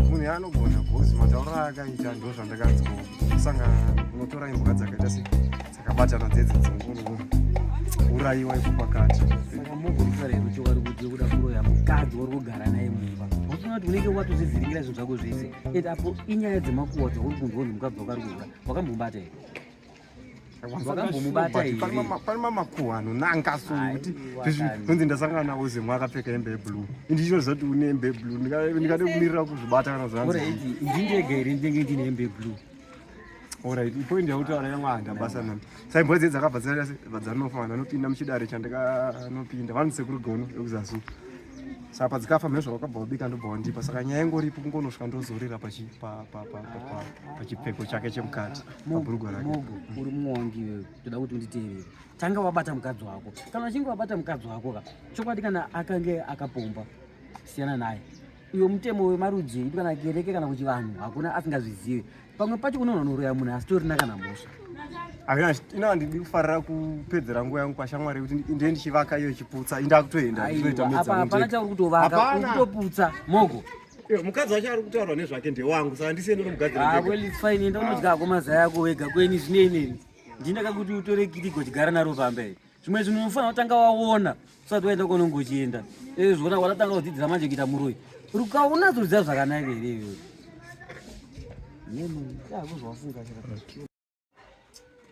Munhu anogona bhozi matauriro aakaita ndo zvandakanzwa kusangana unotora imbwa dzakaita se dzakabatana dzedze dzingouraiwa ipo pakati. Saka mogorisa rero chokwadi kuti yokuda kuroya mukadzi wari kugara naye mumba. Wakuona kuti unenge watozvivhiringira zvinhu zvako zvese. And apo inyaya dzemakuhwa dzauri kunzwa kunzi mukadzi wako ari kuhura. Wakambomubata here? Wakambomubata here? Pane mamakuhwa anonanga so kuti zvinonzi ndasangana nawo zemwa akapfeka hembe yeblue. Ndichinoziva kuti une hembe yeblue ndikade kumirira kuzvibata kana zvanzi. Alright, ndindega here ndinenge ndine hembe yeblue? Alright, ipoint yautaura yamwanda basa nami. Saka imbwa dzedu dzakabva dzanofa vanhu vanopinda muchidare chandikanopinda vanoti sekuru gono vekuzazu. Saka padzikafa mhezvo vakabva vabika ndobva wandipa. Saka nyaya ingoripo kungonosvika ndozorera pachipfeko chake chemukati pabhurugwa rake. Mogo uri muongi iwewe, toda kuti unditeerere. Tanga wabata mukadzi wako. Kana uchinge wabata mukadzi wako ka, chokwadi kana akange akapomba siyana naye. Uyo mutemo wemarudzi edu kana kereke kana kuchivanhu hakuna asingazvizive. Pamwe pacho unononoroya munhu asitorina kana mhosva. Avina ina handidi kufarira kupedzera nguva yangu pashamwari yekuti ndiye ndichivaka iyo ichiputsa indakutoenda ndinoita Aiwa, apa hapana chauri kutovaka, uri kutoputsa mogo. Mukadzi wacho ari kutaurwa nezvake ndewangu saka ndisiye ndonomugadzira Ah, ndega. well it's fine, enda unodya hako mazai ako wega kweni zvinei neni. Ndini ndakakuti utore kirigo chigara naro pamba here. Zvimwe zvinhu unofanira kutanga waona usati waenda kwaunenge uchienda. Ezvona watatanga kudzidzira manje kuita muroyi. Ukaona zoziva zvakanaka here iwewe? Nemo, akuzwafunga chaka.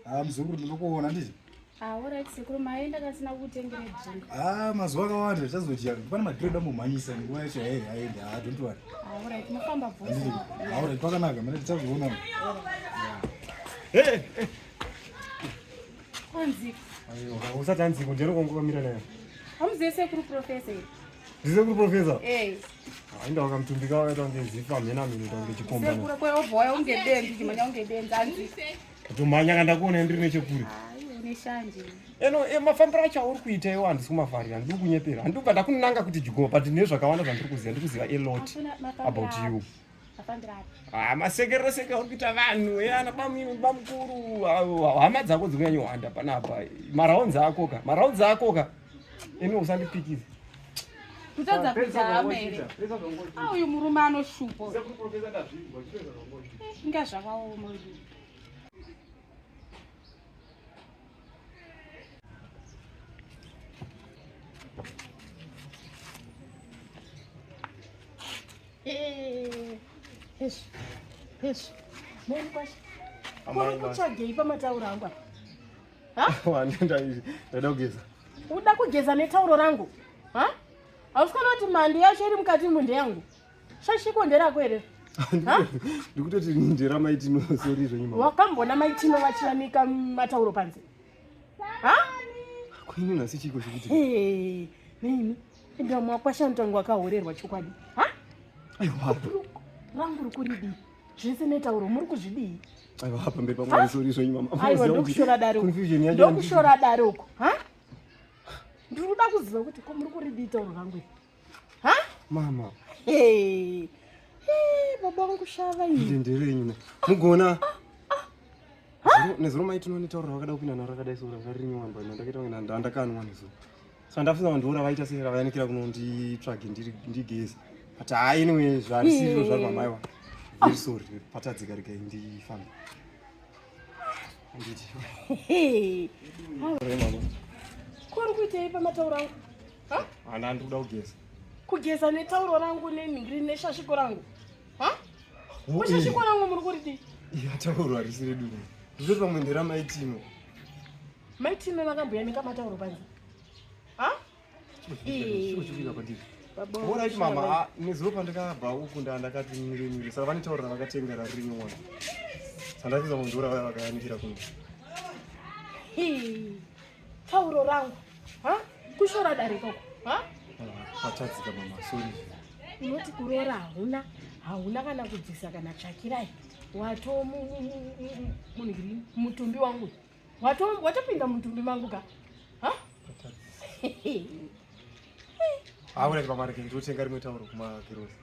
Ah, muzukuru ndinokuona ndizvo. Ah, alright sekuru maenda kasina kutengera drink. Ah, mazuva akawanda tichazoti pane madhiredi ambomhanyisa nguva yacho hey haendi. Ah, don't worry. Ah, alright mafamba bvose. Ah, alright pakanaka mane tichazoona. Hey, hey. Anziko. Aiwa, usati anziko ndiyani kwangu kamira naye. Hamuzive sekuru professor here? Ndisekuru professor? Eh. Ainda wakamutumbika wakaita kunge zifa mhena mheno kunge chikomba. Sekuru kwe obva waya unge benzi chimanya unge benzi anziko. Kutomhanya kana ndakuona ndiri nechekure. Hayi une shanje. Eno e, mafambiro acho auri kuita iwo handisi kumafarira handidi kunyepera handidi kubva ndakunanga kuti jigoma but ndine zvakawanda zvandiri kuziva ndiri kuziva a lot about you. Ah, masekerero seke auri kuita vanhu ana bamukuru hama dzako dzikunyanyowanda panapa maraunzi ako ka maraunzi ako ka imi usandipikisa kutadza kuita hama here ah, uyu murume anoshupo inga zvakaoma uyu Hezvo, hezvo. Muri kwasha. Muri kutsvagei pamatauro angu apa? Ha? Ndada kugeza. Uda kugeza netauro rangu? Ha? Hausi kuona kuti mhandu yacho iri mukati umu ndeyangu? Shashiko nderako here? Ndikutoti ndera maitino sorry zvenyu mama. Wakambona maitino vachiyanika matauro panze? Ha? Kwini nhasi chiko chikuti? Hey, nini? Enda mwakwasha mutango wakahorerwa chokwadi. Ha? Aiwa. Rangu rikuridii? Zvese netauro muri kuzvidii? Aiwa pamberi pamwari sorry zvenyu mama. Aiwa ndokushora dare uko. Confusion yacho. Ndokushora dare uko. Ha? Ndiri kuda kuziva kuti ko muri kuridii tauro rangu iri? Ha? Mama. Hey. Hey, baba vangu shava iyi. Ndenderenyu. Mugona. Nezuro maitino netauro rakada kupinda naro rakadai so ranga riri nyowani but ndakaita kunge ndakanwa nezuro. So ndafunga vanhu ndiwo ravaita sei ravayanikira kuno nditsvage ndigeze. But hayi anyway zvarisiriro zvari mamaiwa. Very sorry patadzika regai ndifambe. Handiti. Hey. Kuri kuitei pamatauro angu? Ha? Hana ndikuda kugeza. Kugeza netauro rangu nenhingiri neshashiko rangu. Ha? Kushashiko rangu muri kuridii? Iya tauro harisi redu. Ndizoti pamwe nderamaitino. Maitino vakamboyanika matauro panze. Ha? Alright mama, ah, nezuro pandakabva uku ndakati mire mire. Saka vane tauro ravakatenga rari nyowani. Saka ndapedza kundiura vaya vakayanikira kuno. Tauro rangu. Ha? Kushora dare ikoko. Ha? Patadzika mama, sorry. Unoti kuroora hauna hauna kana kubvisa kana tsvakirai. Wato munhu mutumbi wangu. Wato watopinda mutumbi mangu ka. Ha? Hauna mama reke ndinotenga rimwe tauro kumagirosi.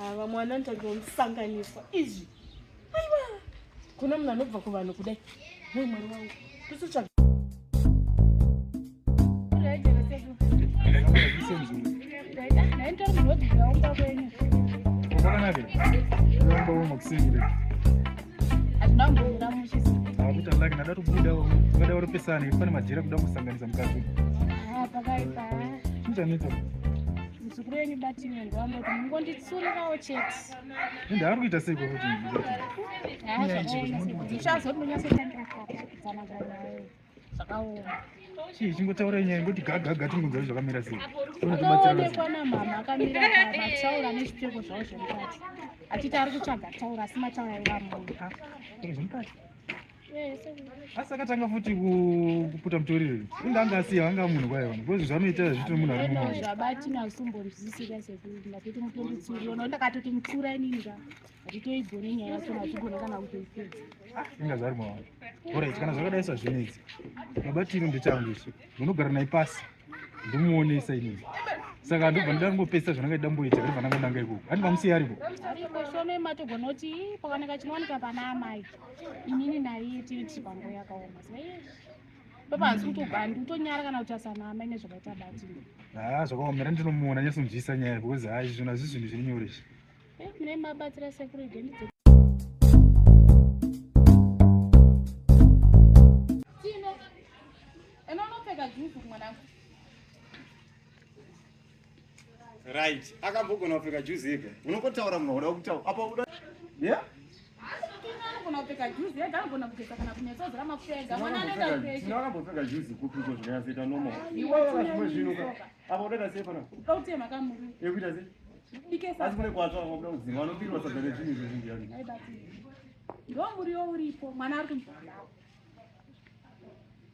Ava mwana ndatomusanganiswa izvi. Aiwa. Kuna munhu anobva kuvanhu kudai. Nei mwari wangu. Tototsvaga. Handitori munhu wedzidza umba kwenyu. Kwakanaka. Ndamba umakusini. Hazvina kumbomira mushe. Akuita like ndada kubuda ungada uropesana pane majira kuda kusanganisa mukati. Ah, pakaipa. Chichanetsa. Muzukuru wenyu batini ndowamba kuti mungonditsurirawo chete. Ende ari kuita sei kuti Ah, zvakaoma. Ndichazoti ndonyatsotangira kutsanangura naye. Zvakaoma. chii chingotaura nyaya ngoti gagaga tingonzwa kuti zvakamira sei. Unotibatsira Akaonekwa namama akamira mataura nezvipfeko zvavo zvemukati. Achiti ari kutsvaga taura asi mataura aiva mumba. zvemukati. Asi akatanga futi kuputa mutoriro. Inga anga asiya anga munhu kwaye vanhu. Because zvanoita zvitiri munhu ari mumwe. Zvabatina usimbonzwisisika sekuru ndakati mutonditsurira unoona ndakatoti mutsura inini ka hatitoigone nyaya yacho hatigone kana kutoipedza. Inga zvari mavari. Alright, kana zvakadai sazvinetsi. Baba Tino ndechangu ichi. Ndinogara naye pasi. Ndomuonesa inini. Saka ndobva ndida kungopedzisa zvandanga ndamboita ndobva ndangonanga ikoko. Handi mamusiya aripo. Ariko shome matogona kuti "Ii, pakaoneka chinowanika pana amai inini naiye tiri tiri panguva yakaoma saka iye papa hanzi kutobva ndikutonyara kana kutarisa naamai nezvakaita batino. Ah, zvakaomera ndinomuona nyatsonzwisa nyaya because hayi zvinhu hazvisi zvinhu zviri nyore izvi. Eh, mune mabatsira sekuru igendidzo. Tino, ena unopfeka juzu mwanangu. Right, akambogona kupfeka juzi ega. Unongotaura munhu wauda kutaura. Apa uda Yeah? Tino anogona kupfeka juzi ega, anogona kugeza kana kunyatsozora mafuta ega. Mwana anoenda kureche. Tino akambopfeka juzi kupi uko zvikanyatsoita normal. Iwewe zvimwe zvinhu ka. Apa udaita sei pana? Uda kutema kamuri. Yekuita sei? Bike Asi sadza. kune kwatsva wakuda kudzima vanobirwa sadza nezvinhu izvo zvinhu yani. Ai batini. Ndo muriwo uripo, mwana ari kumubhala.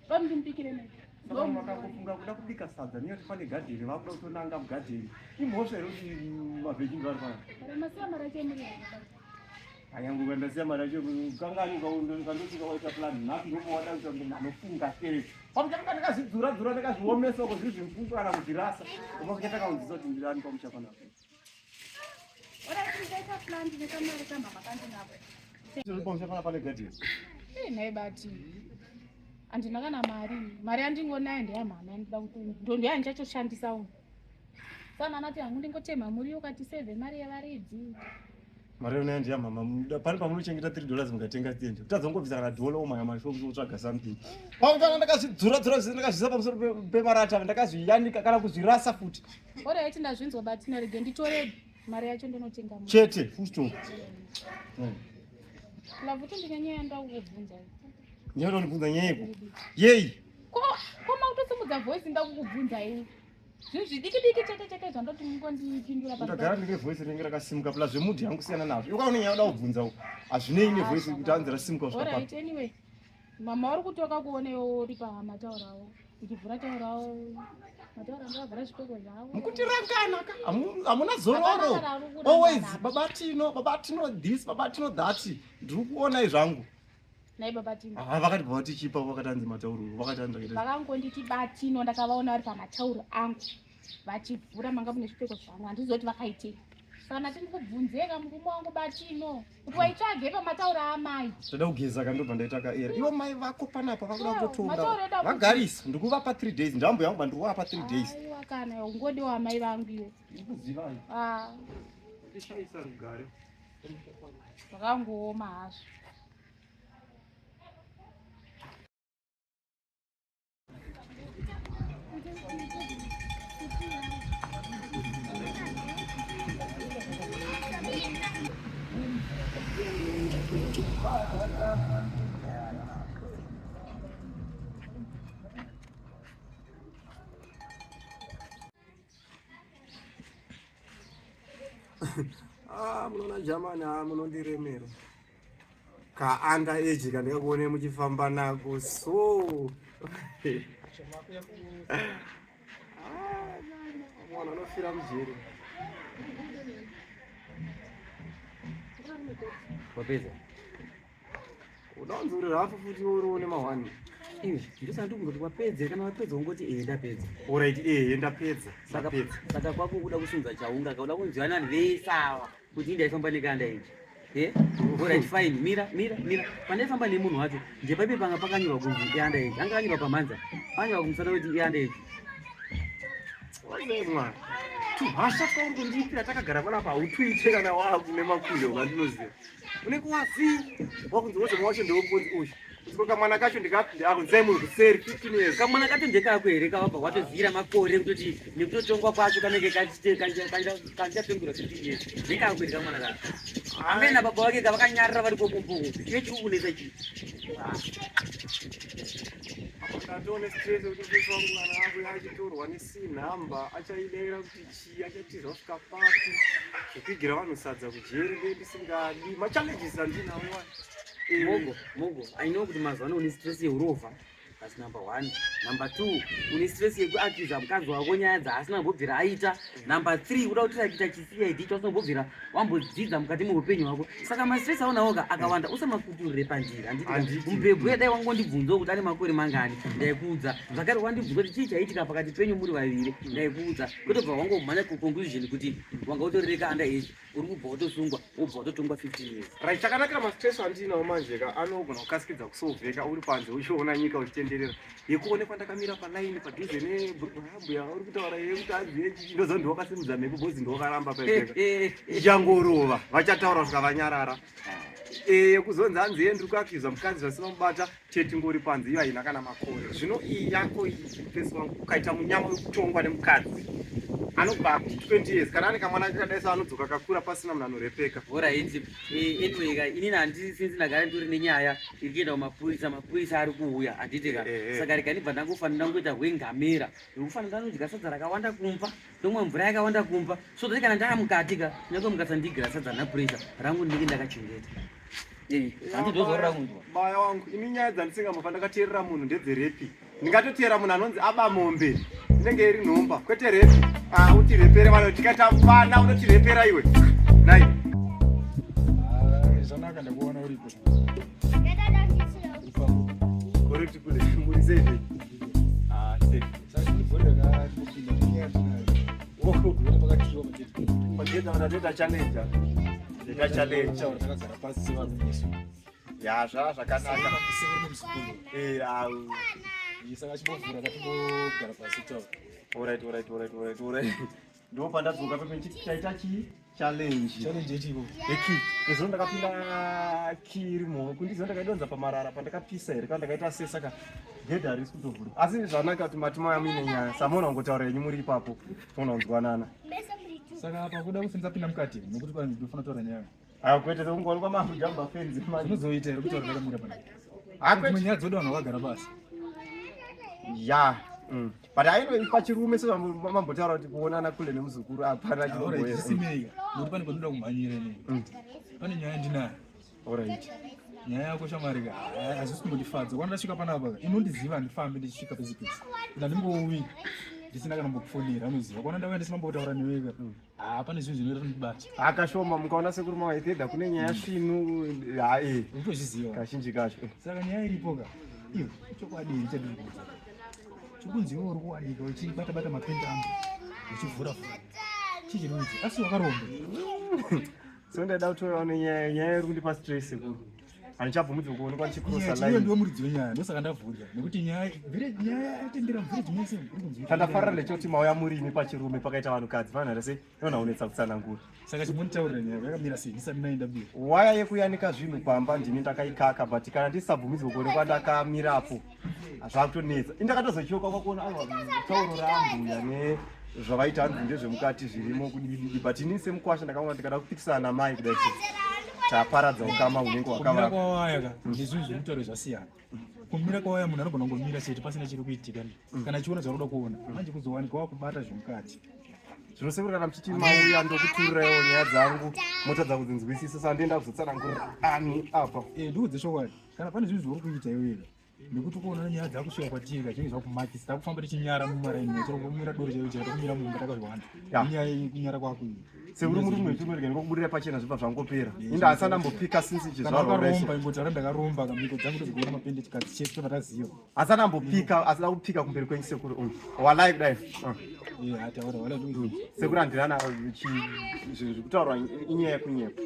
Bamndimubikire nei? Ndo Saka muriwo. vakangofunga kuda kubika sadza neyoti pane gadheni vakuda kutonanga mugadheni. Imhosva here kuti mavheji vari pana? Masiya mari yacho yemuriwo. Anyange ndasiya mari yacho kangani ukandosvika waita plan nhasi ndopowada kuita kunge ndanofunga tere. Pamuchanga ndakazvidzura dzura ndakazviomesa uko zviri zvimufungo kana kuzvirasa. Ubva kuchatanga kunzwisa kuti ndiri ani pamusha panapa. Ora tingaita plan ndine kamari kamama kandinako. Pamusha pana pane gadheni. Eh, nhai bati. Handina kana mari. Mari yandingonayo ndeyamama ndinoda kuti ndo yandichachoshandisa uno. Saka anati hangu ndingotema muriwo kati save mari yevaridzi. Mari yona ndiya mama pane pamunochengeta 3 dollars mukatenga stand. Kutadza kungobvisa kana dollar omhanya mashopu kutsvaga something. Pamuchana ndakazvidzura dzura zvese ndakazviisa pamusoro pemarata ndakazviyanika kana kuzvirasa futi. Ora yaiti ndazvinzwa batina rege nditore mari yacho ndonotenga muriwo. Chete full stop. Lavuti ndine nyaya yandoda kukubvunza. Ndinoda kundibvunza nyaya yeko. Yei. Ko ko makutosimudza voice ndoda kukubvunza iwe. Zvinhu zvidiki diki chete chete zvandoti mungondipindura pa. Ndagara ndine voice rinenge rakasimuka plus zvemudhi yangu siyana nazvo. Iwe une nyaya uda kubvunza uko. Hazvinei nevoice kuti hanzi rasimuka kusvika papi. Alright, anyway. Mama uri kutoka kuonewo uri pamataurawo. Uchivhura taurawo. Mataura ndakavhura zvipfeko zvavo. Mukutirangana ka. Hamuna zororo. Hapana kana ari kurangana. Always baba Tino, baba Tino this, baba Tino that. Ndiri kuonai zvangu. Nai baba Tino. Ah vakati baba tichipa vakati hanzi matauro. Vakati hanzi zvakaita. Vakangonditi batino ndakavaona vari pamatauro angu. Vachivhura manga mune zvipfeko zvangu. Handizivi kuti vakaitei. Saka ndati ndikubvunzeka murume wangu batino. Kuti waitsvage pamatauro amai. Ndoda kugeza ka ndobva ndaita kaera. Ivo mai vako panapa vakuda Sure, kutotonga. matauro edu akuti- Vagarisa ndikuvapa 3 days. Ndambo yangu bandikuvapa 3 days. Aiwa kana ungodiwa amai vangu iwe. Ndikuzivai. Ah, Tishaisa rugare. zvakangooma hazvo. Ah, munoona jamani, ah, munondiremera. Ka under age kandikakuone muchifamba nako so. Ah, mwana anofira mujeri. Wapedza? Udaunzi uri rafu futi urione mahwani. Iwe, ndosati ndikungoti wapedza kana wapedza ungoti ehe ndapedza. Alright, eh, ndapedza. Saka Ndapedza. saka kwako kuda kusunza chaunga kauda kunzwa nani vese ava kuti ndaifamba nekanda ichi. Eh? Alright fine, mira mira mira. Pandaifamba nemunhu wacho ndepaipe panga pakanyorwa kunzi ianda ichi. Anga akanyorwa pamhanza. Akanyorwa kumusana kuti ianda ichi. Waive mwana. Tuhasha twauri kundiitira takagara panapa hautuite kana waakune makuyo vandinoziva. Unenge wazi wakunzi wozvo wacho ndewekunzi uyu. Siko kamwana kacho ndikakunzai munhu kuseri 15 years. Kamwana kacho ndekako here kawabva watozira makore kutoti nekutotongwa kwacho kanenge kachitapengura 15 years. Ndekako here kamwana kacho? Amai nababa vake kavakanyarara vari kokumbuku. Iwe chiri kukunetsa chii? Ndatoone stress yekuti mfesi wangu mwana wangu achitorwa nec number achaidaira kuti chii achatiza kusvika papi zvekuigira vanhu sadza kujeri ndee ndisingadi machallenges andinawo iwayo. Mogo, Mogo, I know kuti mazuva ano une stress yeurovha. That's number one. Number two, une stress yekuakiza mukadzi wako nyaya dzaasina kumbobvira aita. Number three, kuda kuti kuita chiCID chausina kumbobvira wambodzidza mukati meupenyu hwako. Saka mastress aunawo ka akawanda usamakuturire panjira. Handiti Handiti. mubhebhu dai wangondibvunzawo kuti ane makore mangani ndaikuudza. Zvakare wandibvunza kuti chii chaitika pakati penyu muri vaviri ndaikuudza. Kutobva wangomhanya kuconclusion kuti wanga utorereka under age uri kubva watosungwa wobva watotongwa 15 years. Right, chakanakira mastress andinawo manje ka anogona kukasikidza kusolveka uri panze uchiona nyika uchitenderera yekuonekwa ndakamira palaini padhuze nebhurugwa yambuya uri kutaura yekuti hanzi yechichi ndoziva ndiwakasimudza mhepo bhozi ndiwakaramba paipeka ichangorova vachataura kusvika vanyarara yekuzonzi hanzi ye ndiri kuakiza mukadzi zvasina kubata chete ngori panze iyo haina kana makore zvino iyi yako iyi mufesi wangu ukaita munyama wekutongwa nemukadzi anobva kuti 20 years kana ane kamwana kakadai so anodzoka kakura pasina munhu anorepeka. Alright, anyway ka inini handisi since ndagara nditori nenyaya iri kuenda kumapurisa mapurisa ari kuuya handiti ka saka rega ndibva ndangofanira kungoita hwengamera ndikufanira ndanodya sadza rakawanda kumba ndomwa mvura yakawanda kumba so that kana ndaamukati ka kunyange mukasandigira sadza napurisa rangu ndinenge ndakachengeta. Handi ndozorora kunzwa. Baya wangu, ini nyaya dzandisingambofa ndakateerera munhu ndedzerepi. Ndingatoteera munhu anonzi aba mombe. Inenge iri nhomba, kwete repi. Ah, utirepere vanhu tikaita vana unotirepera iwe. Nai. Ah, zvanaka ndakuona uripo. Correct kule. Muri sei zve? Ah, sei. Saka ndibvunza ka ndikupinda nyaya tinayo. Woko. Pakatiwa pagedhi. Pagedhi vanatoita challenge. Ndita challenge. Taura takagara pasi sevarume isu. Ya zva zvakanaka. Sekuru nemuzukuru. Eh au. Saka chimbovhura katimbogara pasi taura. Alright, alright, alright, alright, alright. Ndo pandadzoka pepe ndichiti taita chi challenge. Challenge yechiko. Yeki. Izvo ndakapinda key iri muhoko ndizo ndakaidonza pamarara pandakapisa here kana ndakaita sei saka gedhi harisi kutovhura. Asi zvanaka kuti mati mauya muine nyaya. Samona ungotaura henyu muri ipapo. Toona kunzwanana. Saka apa kuda kuti ndisapinda mukati nekuti kwanzi ndofana kutaura nyaya. Ah, kwete sekungoonekwa makujamba fenzi manje. Zvinozoita here kutaura ndakamira pana. Ah, kwete. Dzimwe nyaya dzoda vanhu vakagara pasi. Ya. But aino pachirume sezvamambotaura kuti kuonana kule nemuzukuru hapana Alright, chinomboyera. zvisinei ka. Nekuti pane pandinoda kumhanyira inini. Pane nyaya ndinayo. Alright. Nyaya yako shamwari ka hazvisi kumbondifadza. Kwana ndasvika panapa ka inondiziva handifambi ndichisvika pese pese. Kuti handingouyi ndisina kana kumbokufonera unoziva. Kwana ndauya ndisina kumbotaura newe ka. Ah, pane zvinhu zvinoita ndibate. Akashoma mukaona sekuru mawaitedha kune nyaya svinu ha eh Unotozviziva. kazhinji kacho. Saka nyaya iripo ka. Iwe chokwadi here chandiri kuudza. Chikunzi iwe uri kuwanika uchibata bata mapenti angu uchivhura vhura. Chii chiri kuitika? Asi wakaromba. So ndaida kutorawo nenyaya nyaya iri kundipa stress sekuru. Handichabvumidzwi kuonekwa ndichicrossa Nyaya line. ndiwe muridzi wenyaya ndosaka ndabvunza nekuti nyaya village nyaya yatendera village mese uri kunzi Chandafarira ndechekuti mauya murimi pachirume pakaita vanhukadzi vanhu vari sei inonaonetsa kutsanangura. Saka chimbonditaurira nyaya yakamira sei ndisati ndaenda mberi. Waya yekuyanika zvinhu pamba ndini ndakaikaka but kana ndisabvumidzwe kuonekwa ndakamirapo zvakutonetsa. Ini ndakatozochioka kwakuona aiwa tauro raambuya nezvavaita hanzi ndezvemukati zvirimo kudididi but ini semukwasha ndakaona ndikada kupikisana namai kudai so taparadza ukama hunenge Kumira hwakavaka. kwawaya ka nezvinhu zvekutaura zvasiyana. Kumira kwawaya munhu anogona kungomira chete pasina chiri kuitika kana achiona zvaanoda kuona manje kuzowanikwa wakubata zvemukati. Zvino sekuru kana muchiti mauya ndokuturiraiwo nyaya dzangu motadza kudzinzwisisa saka ndoenda kuzotsanangurira ani apa. Eh, ndikuudze chokwadi kana pane zvinhu zvauri kuita iwewe nekuti ukuona nyaya dzakusvika kwatiri kazhinji zvakumakisa takufamba tichinyara mumaraini chero kumira doro chaiyo chaiyo takumira mumba takazviwanda inyaya yekunyara kwako iyi Sekuru muri kumwe chimwe rega ndikuburira pachena zvibva zvangopera. Inda asana ndambopika since kana chizvarwa wakaromba ingotaura ndakaromba kamhiko dzangu ndodzikuona mapende chikadzi chese tobva taziva Asana ambopika asina kupika kumberi kwenyu sekuru. Walai kudai. Eh, ataura wala ndikuziva. Sekuru handirana zvinhu zvekutaurwa inyaya yekunyepa.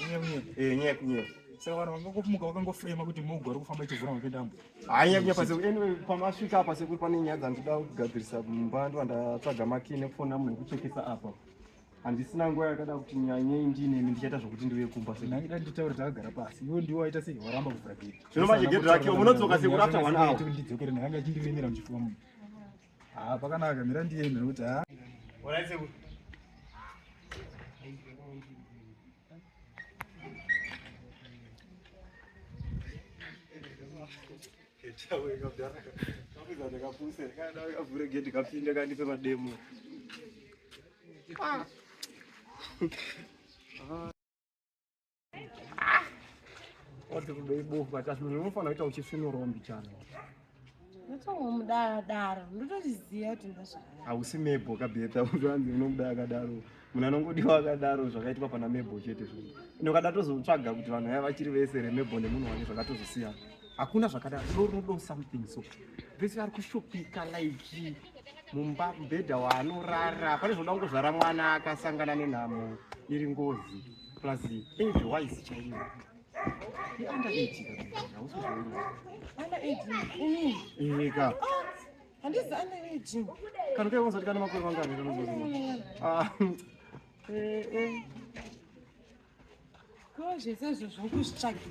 Inyaya yekunyepa. Eh, inyaya yekunyepa. Saka vanhu vangangomuka vakangofrema kuti mogo ari kufamba ichivhura mapenda ambuya. Hayi nyakunya pase anyway pamasvika apa sekuri pane nyaya dzandinoda kugadzirisa mumba ndiva ndatsvaga makey nekufona munhu wekuchekesa apa. Handisina nguva yakada kuti nyanyei ndiinemi ndichaita zvokuti ndiuye kumba sekuru. Ndaida nditaure takagara pasi. Iwe ndiwe waita sei waramba kuvhura gate. Zvino manje gate rake munodzoka sekuru after one hour. Ndidzokere ndakanga achindiremera muchifuva muno. Ah, pakanaka mira ndiende nekuti ah. Alright sekuru. Kavhure gate kapinda kandipe mademo. Wati rudo ibofu but asi munhu unofanira kuita uchisvinurawo mbichana. Ndotomudadaro ndotozviziva kuti ndozvakanaka. Hausi mebo kabheta hanzi unomuda akadaro. Munhu anongodiwa akadaro zvakaitwa pana mebo chete zvinhu. Ende ukada tozotsvaga kuti vanhu vaya vachiri vese remebo nemunhu wake zvakatozosiyana. Hakuna zvakadaro. Rudo rudo something so. Vese vari kushupika like mumba mubhedha waanorara. Pane zvoda kungozvara mwana akasangana nenhamo iri ngozi plus age wise chaiyo. Under age hausi kuzviona. Under age inini. Ika. Handizi under age. Kana ukaona kuti kana makore mangani kanozozima. Ah. Eh eh. Ko zvese izvo zvokuzvitsvagira.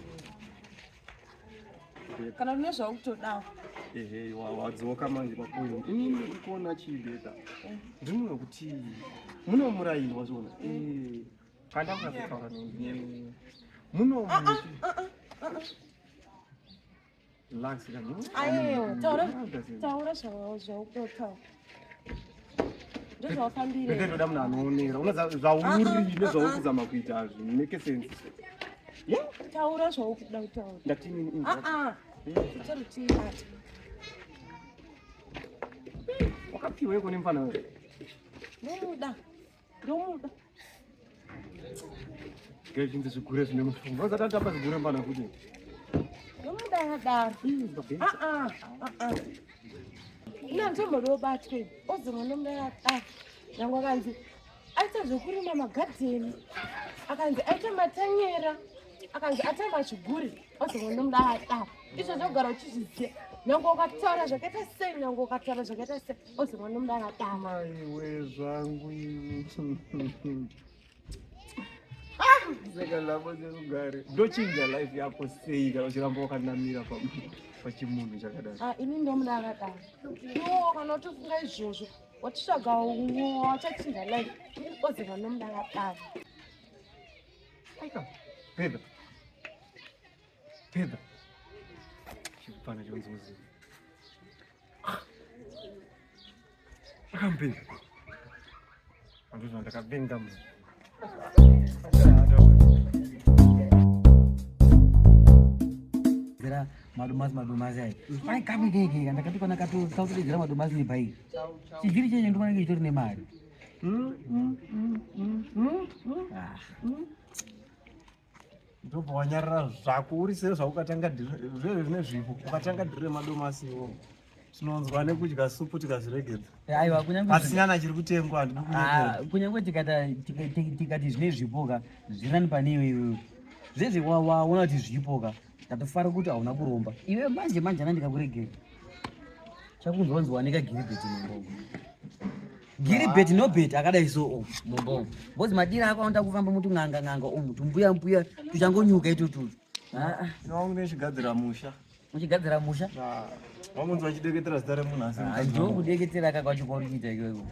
Kana une zvaukutodawo. Ehe, wadzoka manje papoint. Inini ndiri kuona chibeta. Ndinoona kuti muno muraini wazviona. Eh. Kanda kutaura neni. Muno ah, ah, ah, Relax kana. Ayewa, taura taura zvaukotaura. Ndozvawafambira. Ndete ndoda munhu anoonera. Unoza zvauri nezvauri kuzama kuita hazvi make sense. Yeah. Taura zvaukuda kutaura. Ndati nini? Ah ah. Taura tiibata. Wakapiwa iko nemfana wewe. Ndomuda. Ndomuda. Ngezvinzi zvigure zvine mushonga. Wazati atamba zvigure mbana kuti. Ndomuda akadaro. Ah ah. Ah ah. Ina ndomuda obatwe. Ozongo ndomuda akadaro. Nyangwe akanzi aita zvekurima magadheni. Akanzi aita matanyera. Akanzi atamba chigure. Ozongo ndomuda akadaro. Izvo zvogara uchizviziva. Nyangwe ukataura zvakaita sei, nyangwe ukataura zvakaita sei. Ozongo ndomuda akadaro. Maiwe zvangu. Saka lavo zerugare. Ndochinja life yako sei kana uchiramba wakanamira pachimunhu chakadaro? Ah, ini ndomuda akadaro. Iwo kana utofunga izvozvo, watitsvaga umwe wachachinja life, ozova ndomuda akadaro. Aika, Pedha. Pedha. Chipana chonzozi. Akampinda. Andizvo ndakavenga munhu. Zera madomasi madomasi ayi. Pane kamwe keke ndakati kana kato kautodedzera madomasi nebhaiki. Chivhiri chenye ndikuona chitori nemari. Ah. Ndobva wanyarara zvako uri sei zvaukatanga zvezvo zvine zvipo ukatanga dhiri remadomasi iwo tinonzwa nekudya supu tikazviregedza eh, aiwa kunyange pasina na chiri kutengwa handidi kunyepera ah, kunyange tikati zvine zvipo ka zvirani pane iwe iwewe zvezve waona kuti zvipo ka ndatofara kuti hauna kuromba iwe manje manje ana ndikakuregera chakunzwa wanzi wanika giribheti mumba umu giribheti no bheti akadai so o mumba umu bcoz madira ako anoda kufamba muti n'anga n'anga umu tumbuya mbuya tuchangonyuka itututu ah, ah. wangu nechigadzira musha uchigadzira musha wangunzi vachideketera zita remunhu asi ah, ndokudeketera kaka wacho kwauri kuita ikoko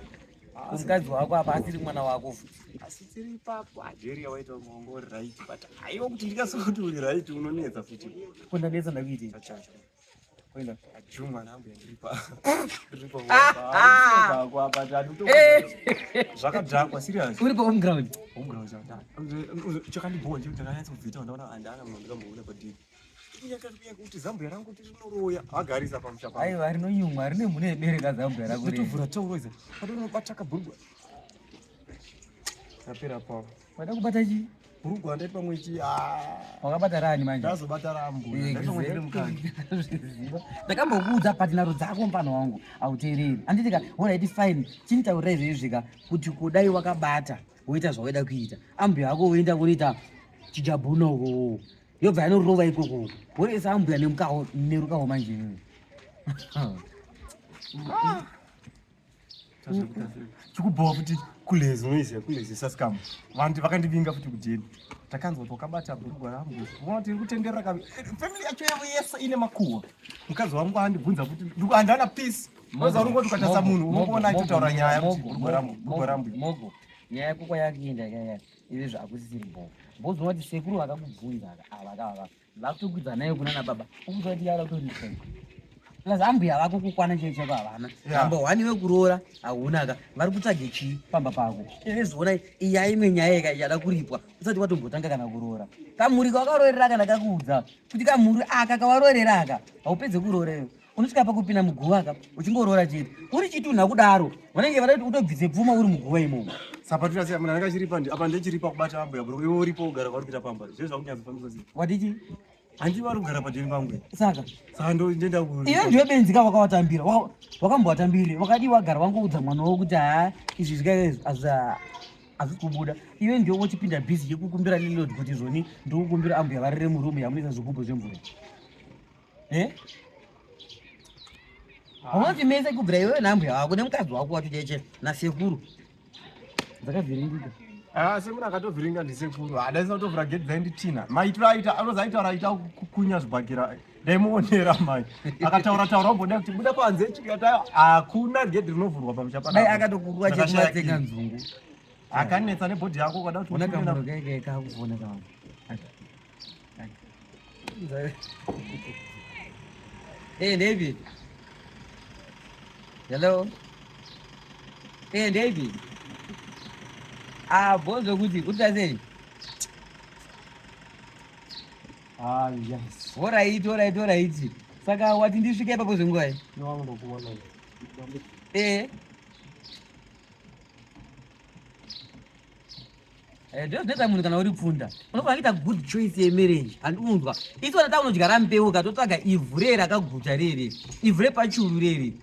mukadzi wako apa asiri mwana wako futi asi tiri ipapo ajeri yawaita mwongo uri right but aiwa kuti ndikasoti uri right unonetsa futi ko ndanetsa ndakuitei Kuenda ajuma nambuya ndiripa ndiripa kwa but zvakadhakwa serious uri pa home ground home ground zvakadhakwa chakandibhowa chekuti ndakanyatsa kubvita ndaona andana munhu ndikamboona padiki kuti zambuya rangu kuti rinoroya agarisa pamusha pano aiwa rinonyumwa rine mune bereka zambuya rako ritovhura tauroiza patonobata kabhurugwa tapera pavo wada kubata chii bhurugwa ndaiti pamwe chi ah. wakabata rani manje ndazobata rambu ndakambokuudza but nharo dzako mupano wangu hauteereri handiti ka horaiti fine chinitaurira izvezvi ka kuti kudai wakabata woita zvawaida kuita ambuya ako woenda kunoita chijabhuna uko. Yobva yanorova ikoko. Woresa ambuya nemukawo nerukawo manje iwewe. Chikubhowa futi kulezi unoiziva kulezi sascam. Vanhu vakandivinga futi kujeri. Takanzwa kuti wakabata bhurugwa rangu. Unoona kuti iri kutenderera kavi. Family yacho yavo yese ine makuhwa. Mukadzi wangu andibvunza kuti handana peace. Moza uri ngoti ukatarisa munhu unongoona achitotaura nyaya kuti bhurugwa rangu, bhurugwa rangu. Mogo. Nyaya yako kwayakuenda yaya. Izvi zvakusisiri bho. Bhozi unoti sekuru vakakubvunza ava ava. Vakutokwidza nayo kunana baba. Ukuziva kuti yava kutorisa. Plus ambuya vako kukwana chaicho chako havana. Number one wekuroora hauna ka. Vari kutsvage chii pamba pako. Izviona iya imwe nyaya yeka ichada kuripwa usati watombotanga kana kuroora. Kamhuri kawakaroorera kana kakuudza kuti kamhuri aka kawaroorera aka haupedze kuroora iwe. Unosvika pakupinda muguva ka uchingoroora chete. Uri chitunha kudaro vanenge vada kuti utobvise pfuma uri muguva imomo. Sapa tira munhu anenge achiripa apa ndechiripa kubata ambuya bro iwe uripo ugara kwauri kuita pamba zvese zvakunyatsofambisa sei. Wadiki? Handi vari kugara padeni pangu. Saka. Saka ndo ndenda ku. Iwe ndiwe benzi ka wakawatambira. Wakambowatambire. Wakadii wagara wangoudza mwana wako kuti haa izvi zvikaita izvi azva hazvisi kubuda. Iwe ndiwe wochipinda busy yekukumbira landlord kuti zvoni ndikukumbira ambuya varire muroom yamunoisa zvigubhu zvemvura. Eh? Haunoti mese kubvira iwewe naambuya wako nemukadzi wako wacho cheche nasekuru. Dzakavhiringika. Ah, sekuru akatovhiringa ndisekuru. Adaisa kutovhura gate dzainditina. Maitiro aita anozi aitaura aita kukunya zvibhakera. Ndaimuonera mai. Akataura taura omboda kuti buda panze chikata hakuna gate rinovhurwa pamusha pana. Dai akatokurwa chekumatsenga nzungu. Akanetsa nebhodhi yako ukada kuti Ona kamuro keke kakuvona kavanhu. Hey David. Hello. Hey David. Ah, bonzo kuti kuita sei? Ah, yes. Alright, alright, alright. Saka wati ndisvike ipapo zvenguva iyi? No, ndokuona. Eh. Eh, ndozvinoita munhu kana uri pfunda unofanira kuita good choice yemarriage handiunzwa isu vana taunodyara mbeu ka totsvaga ivhu ree rakaguta rere ivhu repachuru rere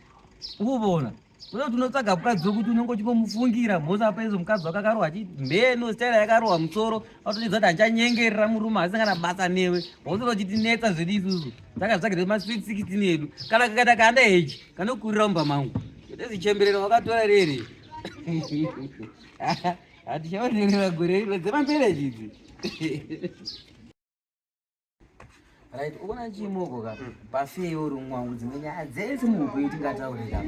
ukuvona unoti unotsvaga mukadzi wekuti unenge uchingomufungira mhosva apa izvo mukadzi wako akarohwa chi mheno sitaira yakarohwa musoro autotiudza kuti handichanyengerera murume asina kana basa newe wausora uchitinetsa zvedu isusu takazvitsvagire masweet 16 edu kana kakaita kanda heji kanokurira mumba mangu tozichemberera wakatora rere hatichaonerera gore rino dzemambereji idzi right ukona chimoko ka pafeyo uri mwangu dzimwe nyaya dzese muupenyu tingataure ka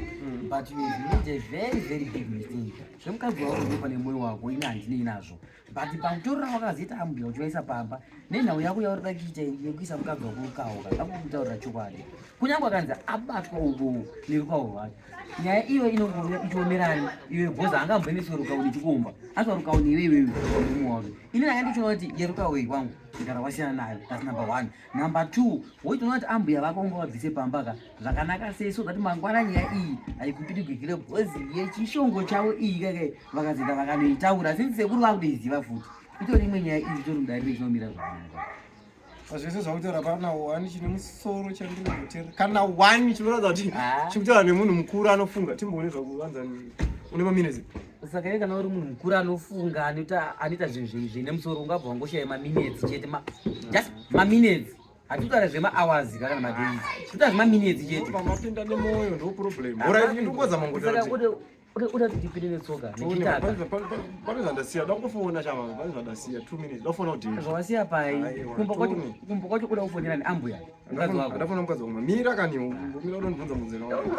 but you have made a very very big mistake zvemukadzi wako unopa nemwoyo wako ini handinei nazvo but pamutorero wakazoita ambuya uchivaisa pamba nenhau yako yauri kuda kuita yekuisa mukadzi wako rukawo ka ndakukutaurira chokwadi kunyange akanzi abatwa ubowo nerukawo rwacho nyaya iyo inongouya ichiomerani iwe bhoza angamboendeswe rukawo nechikomba asi rukawo newe iwewe murume wako ini ndanga ndichiona kuti yerukawo iyi kwangu ndikara wasiyana nayo that's number one number two woitoona kuti ambuya vako unga vabvise pamba ka zvakanaka sei so that mangwana nyaya iyi haikupirigwikire bhozi yechishongo chavo iyi kake vakazoita vakanoitaura since sekuru vakutoiziva futi itori imwe nyaya iyi itori mudariro ichinomira zvakanaka Pazvese zvakutaura pana one chine musoro chandinokuteerera kana one chinoratidza kuti ah. chikutaura nemunhu mukuru anofunga timboone zvakuvanza une maminutes saka iye kana uri munhu mukuru anofunga anoita anoita zvinhu zvine musoro ungabva wangoshaya maminutes chete ma just maminutes hatitaura zvemahours kana madays titaura zvemaminutes chete pamapinda nemoyo ndo problem ora ndingoza mangotaura Uda kuti tipinde netsoka nechitaka. Pane zvandasiya, da kufona chama, pane zvandasiya 2 minutes. Da kufona kuti. Zvawasiya pai? Kumba kwacho kumba kwacho uda kufonera ni ambuya. Mukadzi wako. Ndafona mukadzi wangu. Mira kani, mira unondibvunza mubvunzo wangu.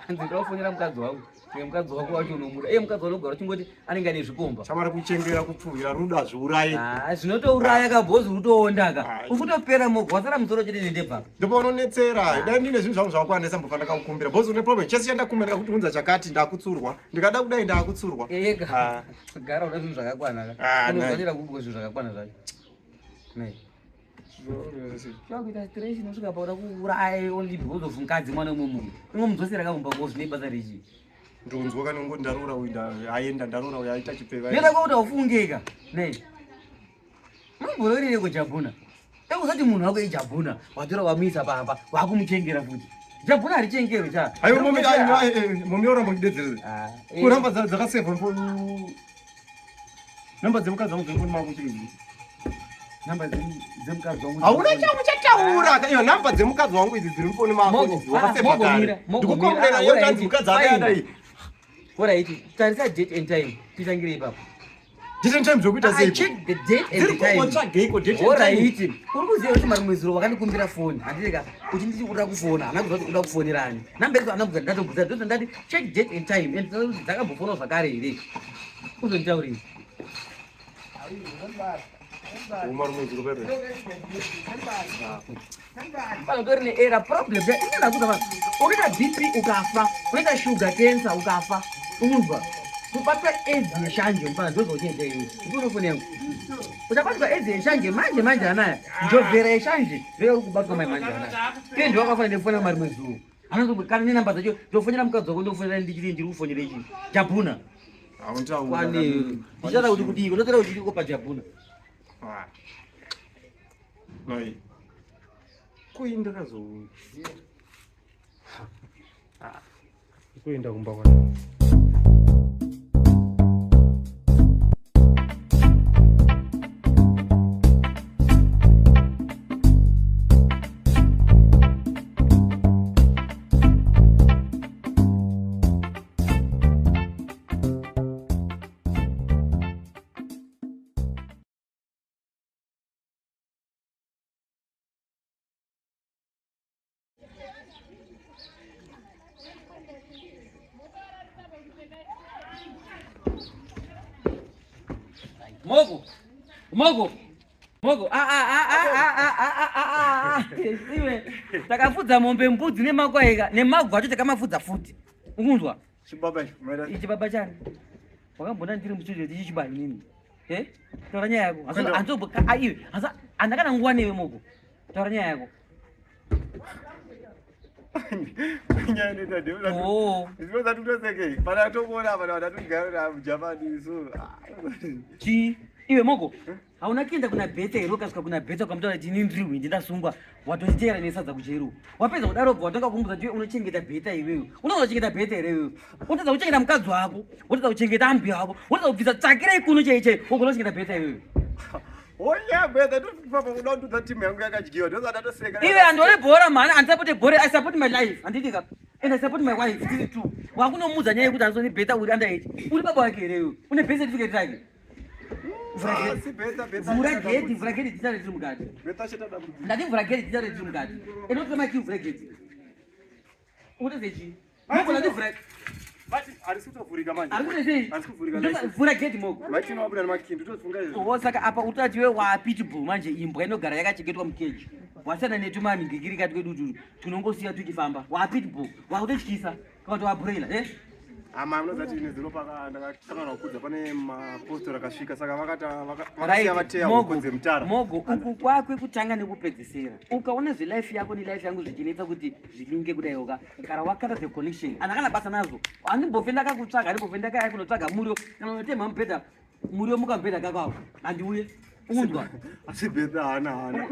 Nzi kufonera mukadzi wangu. Iye mukadzi wako wacho unomuda. Iye mukadzi wanogara uchingoti anenge ane zvikomba. Chamari kuchengera kupfuhwira rudo hazviurayi. Ah, zvinotouraya ka boss utoonda ka. Ukutopera mogo wasara musoro chete nendebva. Ndopaunonetsera. Dai ndine zvinhu zvangu zvakakwana ndaisambofa ndakakukumbira. Boss une problem. Chese chandakumbira ndikakuti unza chakati ndakutsurwa. Ndikada kudai ndakutsurwa. Ega. Ah. Gara una zvinhu zvakakwana ka. Ah, Unofanira kubuka zvinhu zvakakwana zvacho. Nei. Chakuita stress inosvika pakuda kuuraya only because of mukadzi mwana umwe munhu. Ungomudzosera kakumba ko zvine basa rechii? Ndonzwa kana ngoti ndaroora uyu aenda ndaroora uyu aita chipfeva. Nenda kwakuti ufungeka. Nei. Munombororere kujabhuna. Ekuzoti munhu wako ijabhuna, watora wamuisa pamba, wakumuchengera futi. Jabhuna harichengerwe cha. Ayo momi ayo momi oramba kudedzerera. Ah. Kuramba dzakasevha namba dzemukadzi wangu dziri mako chiri. Namba dzemukadzi wangu. Hauna chauchataura. Iyo namba dzemukadzi wangu idzi dziri mufoni mako. Wakaseva kare. Ndikukomborera iyo tanzi mukadzi akadai. Alright, tarisa date and time. Titangire ipapo. Date and time zvokuita sei? I check the date and the time. Tsvageiko date and time. Alright. Uri kuziva kuti marimwe zuro wakandikumbira foni. Handiti ka kuti nditi uda kufona, hana kuziva kuti uda kufonerani. Namba idzo hana kuziva ndatobvunza ndoti ndati check date and time and dzakambofona zvakare here. Uzonditaurira. Panotori neera problem inoda kuza vanhu unoita bp ukafa unoita sugar cancer ukafa unzwa kubatwa aids yeshanje mfana ndozvauchienda iwe ndikuno foni yangu uchabatwa aids yeshanje manje manje anaya njovhera yeshanje ndoya uri kubatwa mai manje anaya iye ndiwo akafanira ndikufonera mari mwezuro kana nenamba dzacho ndofonera mukadzi wako ndofonera ndichiti ndiri kufonera ichi jabhuna kwani ndichada kuti kudii unotora kuti iko pajabhuna Noi. Kuyi ndakazo. Kuenda kumba kwa. Mogo. Mogo. Mogo. Ah ah ah ah ah ah ah ah ah. Iwe. Takafudza mombe mbudzi nemakwai ka nemagwa acho takamafudza futi. Ukunzwa? Chibaba ichi. Maida. Ichi baba chani. Wakambona ndiri mustudio ndichichiba inini. Eh? Taura nyaya yako. Hanzo hanzo iwe. Hanzo andakana nguwa newe Mogo. Taura nyaya yako. Nyaya inoita ndeu. Oh. Zvinozati kutosekei. Pana tokuona apa vanhu vatigara muJapani so. Chi. Iwe Mogo. Hauna kuenda kuna Betha here ukasvika kuna Betha ukamutaura kuti ini ndiri hwindi ndasungwa watonditeera nesadza kujeri wapedza kudaro bva watanga kumudza kuti unochengeta Betha iwewe unoza kuchengeta Betha here iwewe wotadza kuchengeta mukadzi wako wotadza kuchengeta ambi wako wotadza kubvisa tsvakirai kuno chai chai wogona kuchengeta Betha iwewe Oya Betha tofamba kuda kundudza timu yangu yakadyiwa. Ndozati atoseka. Iwe handione bhora mhani handisapote bhora I support my life handiti ka and I support my wife tiri two wakunomuudza nyaya yekuti handizoni Betha uri under age uri baba wake here iwewe une birth certificate rake Asi Betha Betha. vhura gedhi vhura gedhi titare tiri mukati Betha chetada kuti. ndati vhura gedhi titare tiri mukati ende maki vhura gedhi uteze chii moko ndati vhura But harisi kutovhurika manje. ari kuite sei Harisi kuvhurika license. vhura gedhi moko Maitino wabuda nemakindu tofunga izvo. wo saka apa utati we wapitbull manje imbwa inogara yakachengetwa mukeji wasiyana netumanhingikirika twedu tutu tunongosiya tuchifamba wapitbull wakutotyisa kana kuti wabroiler eh Ama munozati nezuro paka ndakatanga kukudza pane mapostori akasvika saka vakata vakasiya vateya Mogo, huku dzemutara. Mogo uku kwakwe kutanga nekupedzisira ukaona zvelife yako nelife yangu zvichinetsa kuti zvilinge kudaiwoka kana wakata the connection ana kana basa nazvo handimbofe ndakakutsvaga handimbofe ndakaya kunotsvaga muriwo kana unotemha mubhedha muriwo mukamubhedha kakao handiuye unzwa Asi Betha haana hana.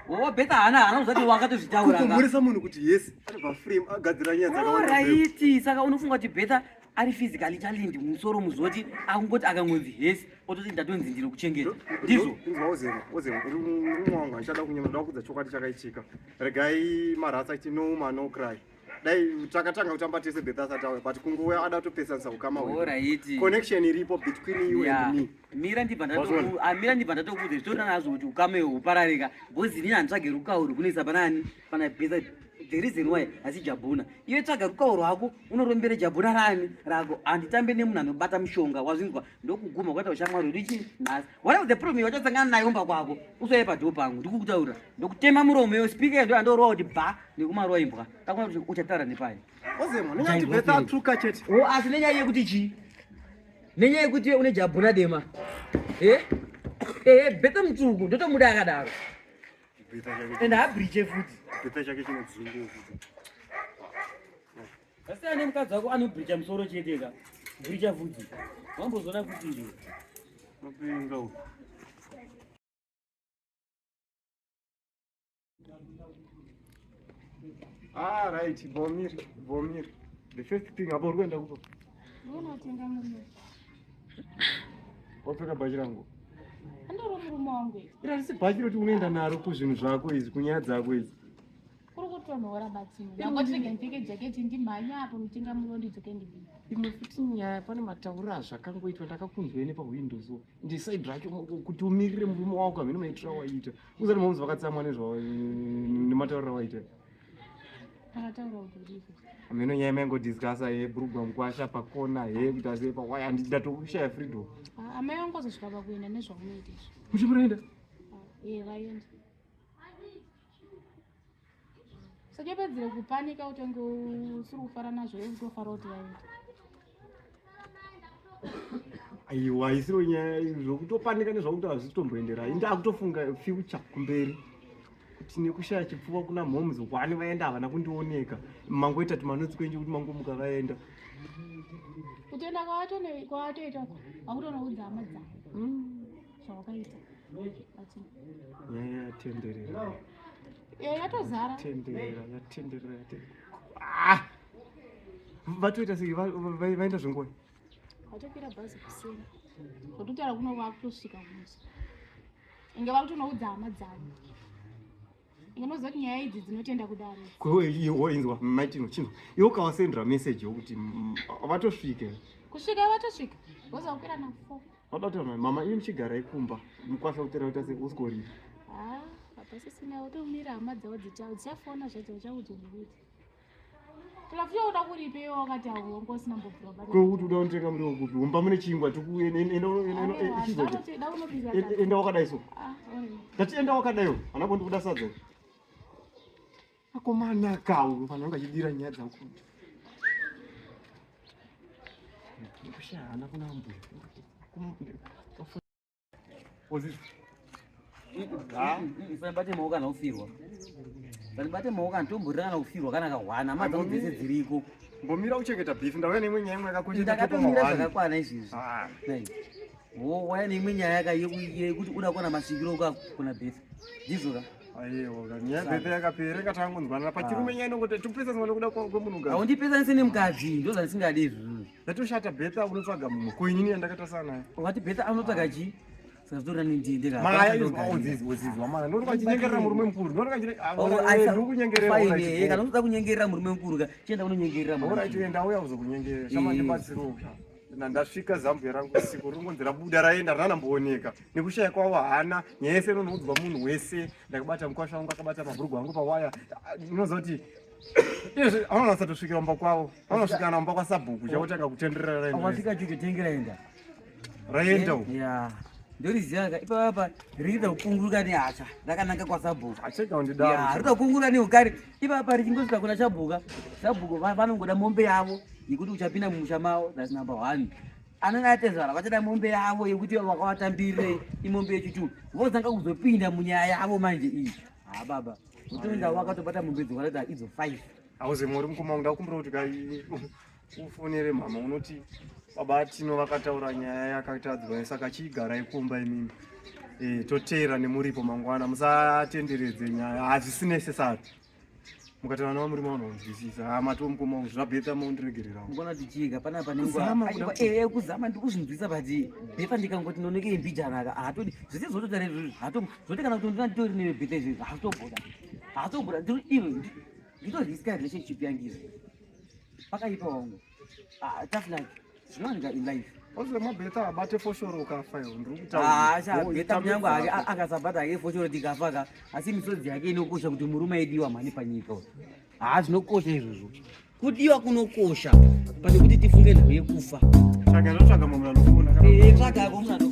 wowa bhedha hana hana uzati wakatozvitaura ka. Kukumhurisa munhu kuti yes anobva frame agadzira nyaya dzakawanda. Alright, saka unofunga kuti bhedha ari physically challenged mumusoro muzoti akungoti akangonzi hesi ototi ndatonzi ndiri kuchengeta ndizvo Inzwa ozemo ozemo uri murume wangu handichada kunyema ndoda kudza chokwadi chakaitika. Regai marasa achiti no woman no cry. Dai takatanga kutamba tese Betha asati auya but kungouya ada kutopesanisa ukama hwedu. Alright. Connection iripo between you Yeah. and me. mira ndibva Wazviona? mira ndibva ndatokuudza zvitoona nazvo kuti ukame hupararika bhozi inini handitsvage rukauro kunoisa panani pana bhesa the reason why asi jabhuna iwe tsvaga rukauro rwako unorombere jabhuna rani rako handitambe nemunhu anobata mushonga wazvinzwa ndokuguma kwaita ushamwari hwedu ichi nhasi whatever the problem wachasangana nayo kumba kwako usauye padhoo pangu ndikukutaura ndokutema muromo iyo speaker ndo andorova kuti bha nekumarova imbwa takona kuti uchataura nepai Ozemo nenyaya kuti Betha atuka chete. o asi nenyaya yekuti chii nenyaya yekuti iwe une jabhuna dema e ehe bheta mutsvuku ndotomuda akadaro Betha chake and habridge futi Betha chake chine dzungu futi. asiyana nemukadzi wako anobridja musoro chete ka bridja futi wambozona futi nje Mapinga uyu. Ah, right, Bomir, Bomir. The first thing apo uri kuenda kupo. Unotenga muriwo. Wapfeka bhachi rangu. Andoro murume wangu iri. Iri harisi bhachi roti unoenda naro kuzvinhu zvako izvi, kunyaya dzako idzi. Kuri kutonhora batsini. Ndangoti rega ndipfeke jaketi ndimhanye apo mutenga muriwo ndidzoke ndibike. Imwe futi nyaya pane matauriro azvakangoitwa ndakakunzwa ine pahwindo so ndi side racho kuti umirire murume wako hameno maitiro awaita. Uzati moms vakatsamwa nezva nematauriro awaita. Akataura kuti uripo. Hameno nyaya maingodiscussa he bhurugwa mukwasha pakona he kuita sei pawaya ndatokushaya freedom. Ah, amai vangu vazosvika pakuenda nezvaunoita izvi. Muchimboenda? Ah, eh vaenda. Usachepedzere kupanika utange usiri kufara nazvo iwe kutofara kuti vaenda. Aiwa isiro nyaya zvokutopanika nezvakuti hazvitomboendera. Ini ndakutofunga future kumberi. Kuti nekushaya chipfuva kuna moms wani vaenda havana kundioneka. Mangoita tumanotsi kwenyu kuti mangomuka vaenda. Kutoenda kwawatoita wakutonoudza hama dzako zvawakaita. Nyaya yatenderera. Yatozara. Tenderera, yatenderera, yatenderera. Ah! Vatoita sei vaenda zvengoni? Vatokwira bhazi kuseni. Zvototaura kuno vakutosvika kumusha. Inge vakutonoudza hama dzavo. Inge unoziva kuti nyaya idzi dzinotenda kudaro. Kwewe inzwa maitino chinzwa. Iwe ukawasendera message yokuti vatosvike. Kusvika vatosvika. Voza kukwira na 4. Vada kutaura mama imi muchigarai kumba. Mukwasha kutera kuita sei usikorira. Ah, hapasisina wotomira hama dzavo dzichafona zvadzo vachaudzwa nekuti. Tulafuya uda kuripe iwe wakati awo usina mbobvira bata. Kwe kuti uda kunotenga muriwo kupi? Mumba mune chingwa tuku enda wakadai so. Ah, Ndati enda wakadai. Ana kondi kuda sadza. Akomana kawo vanhu vanga chidira nyaya dzangu. Kushaya hana kuna mbuya. Sanibate maoko kana kufirwa. Sanibate maoko kana tomborira kana kufirwa kana kahwana. Hama dzangu dzese dziriko. Mbomira kuchengeta beef ndauya neimwe nyaya imwe yakakosha. Ndakatomira zvakakwana izvizvi. Ah. Wo waya neimwe nyaya yaka yekuti uda kuona masvikiro ka kuna beef. Ndizvo ka? Aiwa, nyaya beef yakapera ingatangonzwanana pachirume nyaya inongoti topesa nekuda kwemunhu ka. Haundipesanise nemukadzi ndozvandisingadi izvozvo. Ndatoshata Betha unotsvaga mumwe. Ko inini yandakatasana naye. Wakati Betha anotsvaga chii? Saka zvitori nani ndinde ka. Maya izwa udzizwa udzizwa mana. Ndori kwachinyengerera murume mukuru. Ndori kwachinyengerera kunyengerera. Fine, kana unoda kunyengerera murume mukuru ka, chienda unonyengerera murume. Ora chienda uya uzokunyengerera. Shama ndibatsirewo. Ndasvika Zambia rangu usiku ringonzi rabuda raenda rana mbooneka. Nekushaya kwavo hana nyaya yese inonoudzwa munhu wese. Ndakabata mukwasha wangu akabata mabhurugwa angu pawaya. Unoziva kuti Izvi vanonatsa mumba kwavo. Vanosvika mumba kwasabhuku chakutanga kutenderera raenda. Wasvika chucho tenge raenda. Raenda uko. Yeah. Ndoriziva ka ipapa riri kukunguruka nehasha rakananga kwasabhuku. Acheka undidaro. Yeah, riri kukunguruka neukari ipapa richingosvika kuna chabhuka. Sabhuku vanongoda mombe yavo yekuti uchapinda mumusha mavo that's number 1. Anenge atezvara vachada mombe yavo yekuti vakavatambirire imombe yechitu. Vozanga kuzopinda munyaya yavo manje iyi. Ha baba. Utoenda wakatobata mombe dzakadai idzo 5. Auze muri mukoma wangu ndakumbira kuti kai ufonere mama unoti baba Tino vakataura nyaya yakatadzwa saka chigarai kumba imimi. Eh toteera nemuripo mangwana musatenderedze nyaya hazvisi necessary. Mukataura navo muri maunonzwisisa. Ha matiwo mukoma wangu zvabhetha maundiregererawo. Mukona tichiga panapa Kuzama nenguva. kuda Eh kuzama ndikuzvinzwisa but bhetha ndikangoti noneke imbijana ka hatodi zvese zvototaura izvozvo hato zvoti kana kuti nditori newe bhetha izvozvo hazvitobuda. Hazvitobuda ndiri iwe nditoriska relationship yangu izvo. Pakaipa wangu. Ah tough life. Zvinowanika in life. Ozi mabhetha abate foshoro ukafa iwe ndiri Ah, kutaura. sha bhetha munyangu hake akasabata hake foshoro tikafa ka asi misodzi yake inokosha kuti murume aidiwa mhani panyika uyu. Haa zvinokosha izvozvo. Kudiwa kunokosha pane kuti tifunge nhau yekufa. Tsvaga ndotsvaga mumwe anofuna. Eh, tsvaga hako munhu anofuna.